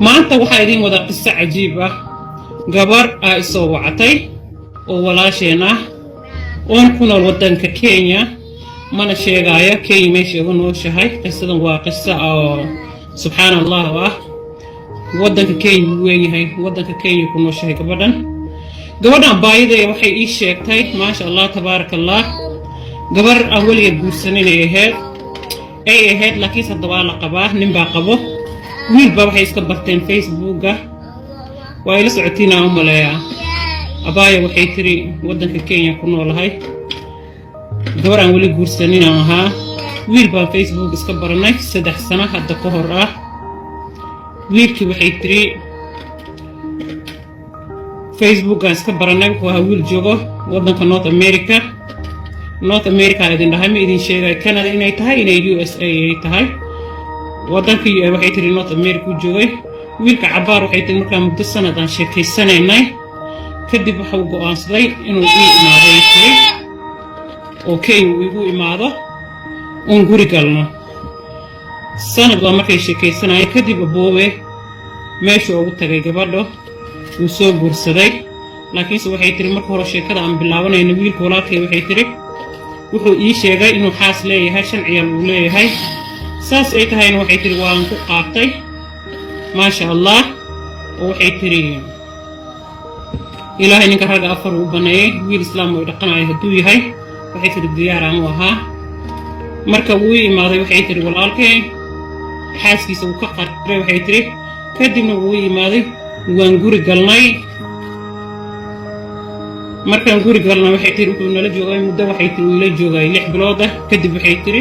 Maanta waxaa idiin wada qiso cajiib ah. Gabar aa isoo wacatay oo walaasheen ah oon ku nool waddanka Kenya. Mana sheegaayo Kenya meesha uga nooshahay. Qisadan waa qiso oo subxaan Allah ah. Waddanka Kenya wuu weyn yahay. Waddanka Kenya ku nooshahay gabadhan. Gabadhan baayadaya waxay ii sheegtay, maasha Allah, tabaaraka Allah, gabar aan weligeed guursanin ay ahayd ay ahayd, laakiinse hadda waa la qabaa, nin baa qabo. Wiil baa waxay iska barteen Facebooka. Waa ila socotiinaa u maleeyaa. Abaaya, waxay tiri, waddanka Kenya ku noolahay, gabar aan weli guursanin aan ahaa. Wiil baan Facebook iska baranay 3 sano hadda ka hor ah. Wiilkii, waxay tiri, Facebookaan iska baranay. Wuxuu ahaa wiil joogo waddanka North America. North America idin dhahay, ma idin sheegay Canada inay tahay, inay USA ay tahay. Waddanka, waxay tiri, North America u joogay wiilka. Cabaar, waxay tiri, markaa muddo sanad aan sheekaysanaynay kadib, waxau go'aansaday inuu ii imaaday, tiri, oo Kenya uu igu imaado oon guri galno. Sanad waa markay sheekaysanayeen kadib. Aboowe, meeshuu ugu tagay gabadho, wuu soo guursaday. Laakiinse waxay tiri, marka hore sheekada aan bilaabanayno, wiilka walaalkay, waxay tiri, wuxuu ii sheegay inuu xaas leeyahay, shan ciyaal uu leeyahay. Saas ay tahayna, waxay tiri, waan ku qaatay, maasha Allah. Oo waxay tiri, Ilaahay ninka ragga afar uu baneeyey, wiil islaam oo dhaqanayo hadduu yahay, waxay tiri, diyaaraan u ahaa. Marka wuu ii imaaday, waxay tiri, walaalkay xaaskiisa wuu ka qaray, waxay tiri. Kadibna wuu ii imaaday, waan guri galnay. Markaan guri galnay, waxay tiri, wuxuu nala joogay muddo, waxay tiri, uu ila joogay 6 bilood ah. Kadib, waxay tiri,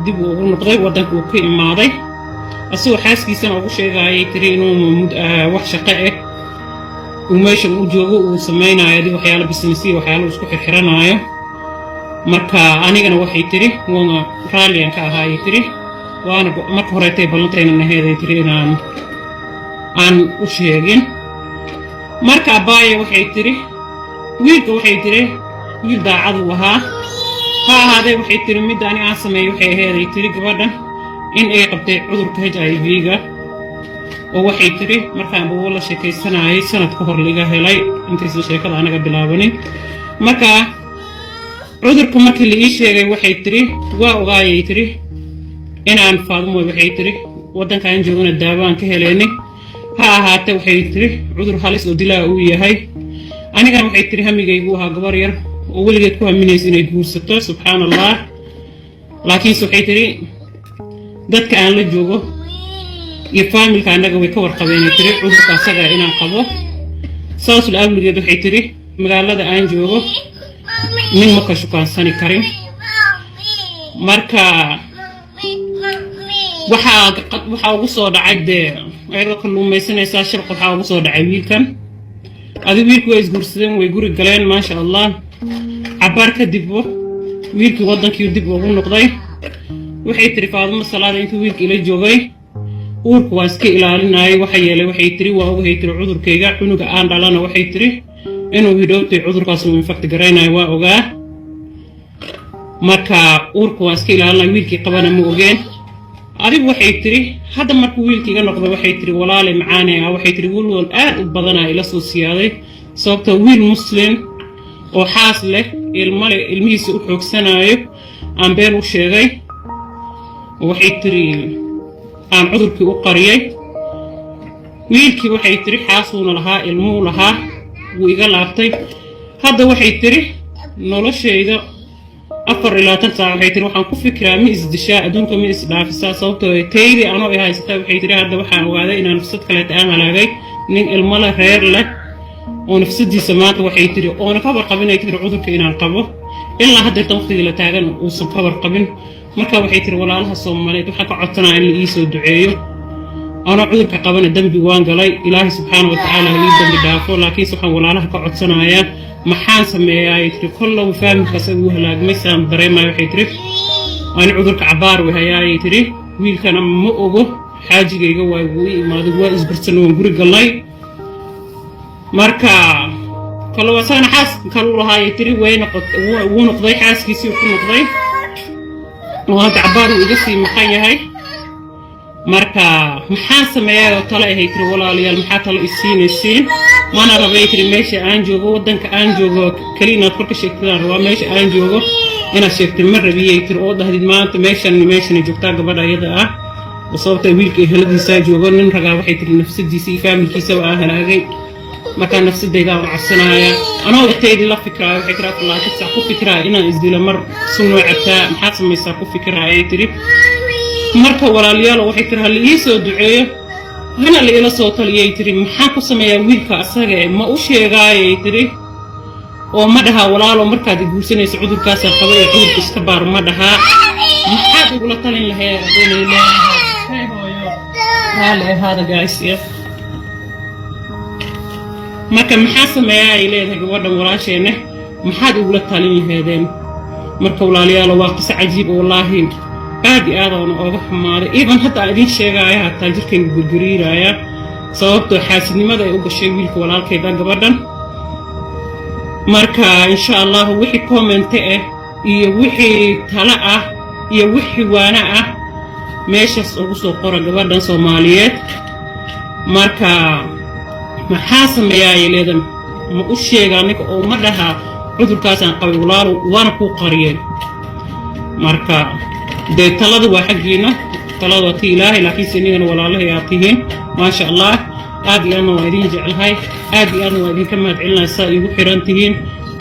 dib uu ugu noqday waddanka uu ka imaaday, asagoo xaaskiisana ugu sheegayay, tiri, inuu wax shaqo ah uu meesha u joogo, uu samaynayo dib waxyaalo business iyo waxyaalo isku xirxiranaayo. Marka anigana, waxay tiri, waana raalliyan ka ahaayay, tiri, waana marka horeetay ballantaynan aheeday, tiri, inaan aan u sheegin. Marka abbaaya, waxay tiri, wiilka, waxay tiri, wiil daacaduu ahaa. Ha ahaadee, waxay tiri, midda ani aan sameeyey waxay aheeday, tiri, gabadhan in ay qabtay cudurka HIV-ga. Oo waxay tiri, markaan buubo la sheekaysanayay sanad ka hor liga helay, intaysan sheekada anaga bilaabanin. Marka cudurka markii la ii sheegay, waxay tiri, waa ogaayay, tiri, inaan Faadumoy, waxay tiri, waddankaan joogana daawo aan ka helaynay. Ha ahaatee, waxay tiri, cudur halis oo dilaa uu yahay. Anigana, waxay tiri, hamigaygu ahaa gabar yar oo weligeed ku haminaysa inay guursato, subxaan Allah. Laakiinse, waxay tiri, dadka aan la joogo iyo faamilka annaga way ka warqabeenay, tiri, cudurka asaga inaan qabo. Saas la awligeed, waxay tiri, magaalada aan joogo nin ma ka shukaansani karin. Marka waxaa ugu soo dhacay dee, ayadoo kalluumaysanaysaa shabaq, waxaa ugu soo dhacay wiilkan. Adi wiilku way isguursadeen, way guri galeen, maasha Allah. Cabaar kadib wiilkii waddankii dib ugu noqday. Waxay tiri Faadumo Salaada, intuu wiilka ila joogay uurka waa iska ilaalinayay. Waxa yeelay, waxay tiri, waa ogahay, tiri, cudurkayga, cunuga aan dhalana, waxay tiri, inuu hidhowtay cudurkaas uu infect garaynayo waa ogaa. Marka uurka waa iska ilaalinaya, wiilkii qabana ma ogeen. Adigu, waxay tiri, hadda markuu wiilkii iga noqday, waxay tiri, walaale macaane ah, waxay tiri, walwal aad u badanaa ila soo siyaaday, sababtoo wiil muslim oo xaas leh, ilmo leh, ilmihiisa u xoogsanaayo aan been u sheegay, waxay tiri, aan cudurkii u qariyay. Wiilkii, waxay tiri, xaasuuna lahaa, ilmuu lahaa, wuu iga laabtay. Hadda, waxay tiri, noloshayda 24 saac, waxay tiri, waxaan ku fikiraa ma isdishaa, adduunka ma isdhaafisaa, sababtoo taydii anoo i haysata. Waxay tiri, hadda waxaan ogaaday inaan nafsad kaleeta aan halaagay, nin ilmo leh, reer leh, oo nafsadiisa maanta, waxay tiri, oona ka warqabin, ay tiri, cudurka inaan qabo ilaa haddeerta waqtigii la taagan uusan ka warqabin. Marka, waxay tiri, walaalaha Soomaaliyeed waxaan ka codsanaa in la iisoo duceeyo. Anoo cudurka qabana dembi waan galay, Ilaahay subxaana wa tacaala ha ii dembi dhaafo. Laakiinse waxaan walaalaha ka codsanayaa, maxaan sameeyaa, ay tiri? Kollow faamilka asaga uu halaagmay saan dareemayo. Waxay tiri, ani cudurka cabaar way hayaayay, tiri, wiilkana ma ogo, xaajigayga waay, wuu ii imaaday, waa isgursan, waan guri galnay. Marka kalo asagana xaas kalu lahaayay, tiri, way noqot, wuu noqday, xaaskiisii ku noqday, oo hadda cabaar uu iga sii maqan yahay. Marka maxaa sameeyaa oo talo ahay tiri? Walaalayaal, maxaa talo isiinaysiin? Mana rabay tiri meesha aan joogo, waddanka aan joogo keli inaad korka sheegtidaan rabaa. Meesha aan joogo inaad sheegtid ma rabiyay tiri, oo dhahdid maanta meeshan meeshanay joogtaa gabadha iyada ah, sababta wiilka eheladiisaa joogo. Nin ragaa waxay tiri nafsadiisa iyo faamilkiisaba aan halaagay. Markaa nafsadaydaa u cabsanaya anoo waqteydii la fikraayo, waxay tiri, 24 sac ku fikiraaya inaan isdilo, mar sunoo cabtaa, maxaad samaysaa ku fikiraaya ay tiri. Marka walaalayaal, waxay tiri, hala ii soo duceeyo, hana la ila soo taliyay tiri. Maxaan ku sameeyaa wiilka asaga e? Ma u sheegaayay tiri, oo ma dhahaa, "Walaalo, markaad i guursanayso cudurkaasaa qaba ee cudurka iska baar," ma dhahaa? Maxaad igula talin lahayd? Adoonay leedahay. Hooyo, raali ahaada, guys. Marka maxaa sameeyaa ay leedahay gabadhan walaasheenne? Maxaad igula talin laheedeen? Marka walaalayaalo, waa qiso cajiib oo wallaahi aad iyo aad oona ooga xumaaday. Even hadda aan idiin sheegaya, hataa jirkayga gurguriiraya, sababtoo xaasidnimada ay u gashay wiilka walaalkeeda gabadhan. Marka insha Allahu wixii comment ah iyo wixii talo ah iyo wixii waana ah meeshaas ugu soo qora gabadhan Soomaaliyeed. Marka maxaa sameeyaa ay leedan? Ma u sheegaa ninka oo ma dhahaa, "Cudurkaasaan qabay, walaalo, waana kuu qariyeen"? Marka dee talada waa xaggiina, talada waa ti Ilaahay, laakiinse inigana walaalahay aad tihiin. Maasha Allah, aad iyo aadna waa idin jeclahay, aad iyo aadna waa idinka mahad celinaya saa iigu xiran tihiin,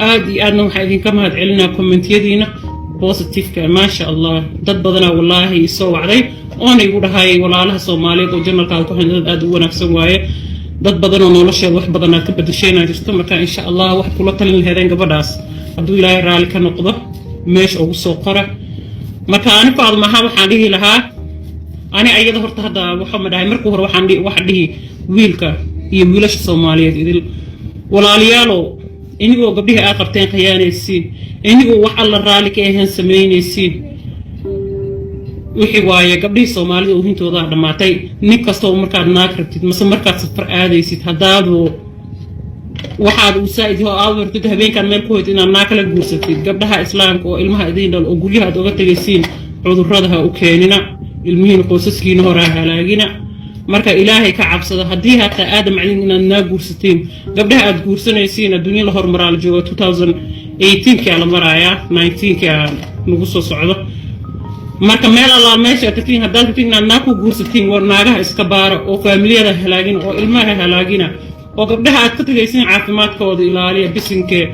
aad iyo aadna waxaa idinka mahad celinaya commentiyadiina positiveka. Maasha Allah, dad badanaa wallaahi isoo wacday oona igu dhahay, "Walaalaha Soomaaliyeed oo channelkaada ku xiran dad aad u wanaagsan waaye, dad badan oo nolosheeda wax badan aad ka badasheenaa jirto." Marka insha Allah wax kula talin laheedeen gabadhaas, hadduu Ilaahay raalli ka noqdo, meesha ugu soo qora. Marka ani faad maha, waxaan dhihi lahaa ani ayada horta hadda waxa ma dhahay. Markii hore waxaan waxa dhihi wiilka iyo wiilasha Soomaaliyeed idil, walaalayaalow, inigoo gabdhihii aad qabteen khiyaanaysiin, inigoo wax Alla raalli ka ahayn samaynaysiin, wixii waaye gabdhihii Soomaalida oohintoodaa dhammaatay. Nin kastoo markaad naag rabtid mase markaad safar aadaysid, haddaadu waxaad uu saa'id yaho aad wartid habeenkaan meel ku hoyd inaad naag kala guursatid, gabdhaha Islaamka oo ilmaha idiin dhal oo guryaha aad oga tegaysiin, cudurrada ha u keenina ilmihiina, qoysaskiina hore ha halaagina. Marka Ilaahay ka cabsado. Haddii hataa aadam macdin inaad naag guursatiin, gabdhaha aad guursanaysiin, adduunya la hormaraa la joogo, 2018-kaa la maraayaa, 19-kaa nagu soo socdo. Marka meel Allaal meesha aad tagtiin, haddaad rabtiin inaad naag ku guursatiin, war naagaha iska baara, oo faamiliyada halaagina, oo ilmaha halaagina, oo gabdhaha aad ka tagaysiin caafimaadkooda ilaaliya. Bisinkee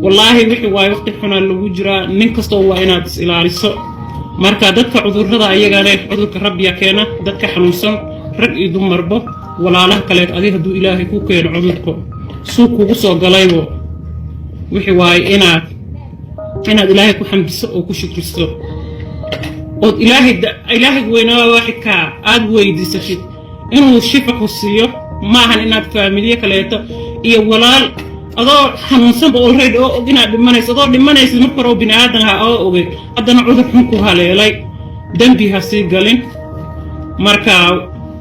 wallaahi wixii waaye waqti xunaa lagu jiraa. Nin kastoo waa inaad is ilaaliso. Marka dadka cudurrada ayaga leh, cudurka Rabbiya keena. Dadka xanuunsan, rag iyo dumarbo, walaalaha kaleed, adig hadduu Ilaahay ku keeno cudurka, suu kugu soo galaybo, wixii waaye inaad Ilaahay ku xamdiso oo ku shukriso, ood Ilaahay weynaa waaxidkaa aad weydiisatid inuu shifa ku siiyo. Maahan inaad faamiliye kaleeto iyo walaal adoo xanuunsanba already oo og inaad dhimanayso, adoo dhimanaysid marka hore oo bini aadan ha oo ogey, haddana cudur xun ku haleelay, dembi ha sii galin. Marka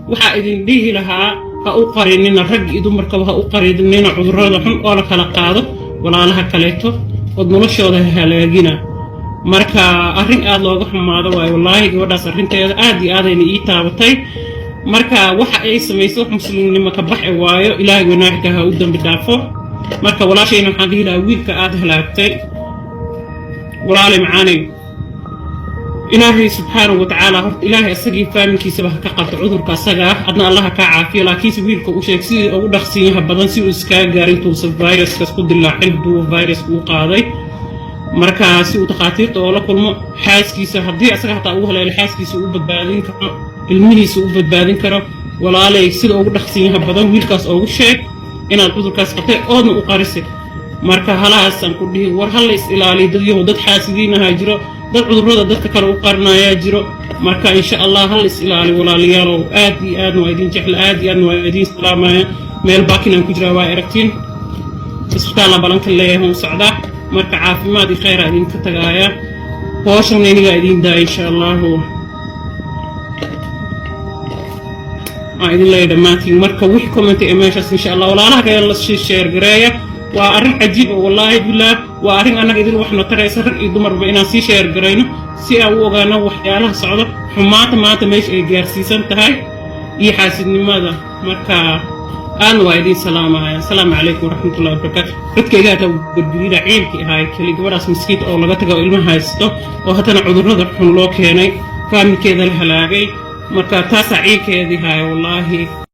waxaa idin dhihi lahaa, ha u qarinina, rag iyo dumarkaba ha u qarinina cudurrada xun oo la kala qaado walaalaha kaleeto, ood noloshooda ha halaagina. Marka arrin aad looga xumaado waayo wallaahi gabadhaas arrinteeda aad iyo aadayna ii taabatay. Marka waxa ay samaysay wax muslimnimo ka baxe waayo. Ilaahay wanaaxka ha u dambi dhaafo. Marka walaashayna waxaan dhihi lahaa, wiilka aad halaagtay, walaalay macaanay, Ilaahay subxaanahu watacaala horta Ilaahay isagii faamilkiisaba ha ka qabto cudurka asaga ah, adna Allaha kaa caafiyo. Laakiinse wiilka u sheeg sidii ugu dhaqsiinyaha badan si uu iskaa gaarin intuusan viruskaas ku dilaacin, hadduu viruska uu qaaday. Marka si uu takhaatiirta oo la kulmo, xaaskiisa haddii asaga hataa ugu haleelo, xaaskiisa u badbaadin karo, ilmihiisa u badbaadin karo. Walaalay, sida ugu dhaqsiinyaha badan wiilkaas oogu sheeg inaad cudurkaas qabtay oodna u qarisay. Marka halahaasaan ku dhihi, war ha la is ilaaliyo dadyahu. Dad xaasidiinahaa jiro, dad cudurrada dadka kale u qarinayaa jiro. Marka insha Allah ha la is ilaaliyo, walaalayaalow. Aad iyo aadna waa idin jecla, aad iyo aadna waa idin salaamaya. Meel parking aan ku jiraa waa aragtiin, isbitaallaan balanka leeyahay u socdaa. Marka caafimaad iyo khayraa idinka tagaaya, hooshan inigaa idin daaya insha Allahu. Aan idin leeyahay dhammaantiin. Marka wixii comment ee meeshaas insha Allah walaalaha kale la share gareeya. Waa arrin cajiib oo wallaahi bilaah waa arrin annaga idin waxna taraysa, rag iyo dumarba inaan sii share garayno. Si aan u ogaano waxyaalaha socdo, xumaanta maanta meesha ay gaarsiisan tahay iyo xaasidnimada. Marka aadna waa idiin salaamaya. Asalaamu calaykum waraxmatullahi wabarakaatu. Codkayga hataa gargariira, ciilkii ahaay keli gabadhaas miskiinta oo laga taga oo ilma haysto oo haddana cudurrada xun loo keenay, faamilkeeda la halaagay. Marka taasaa ciilkeedii haya, wallaahi.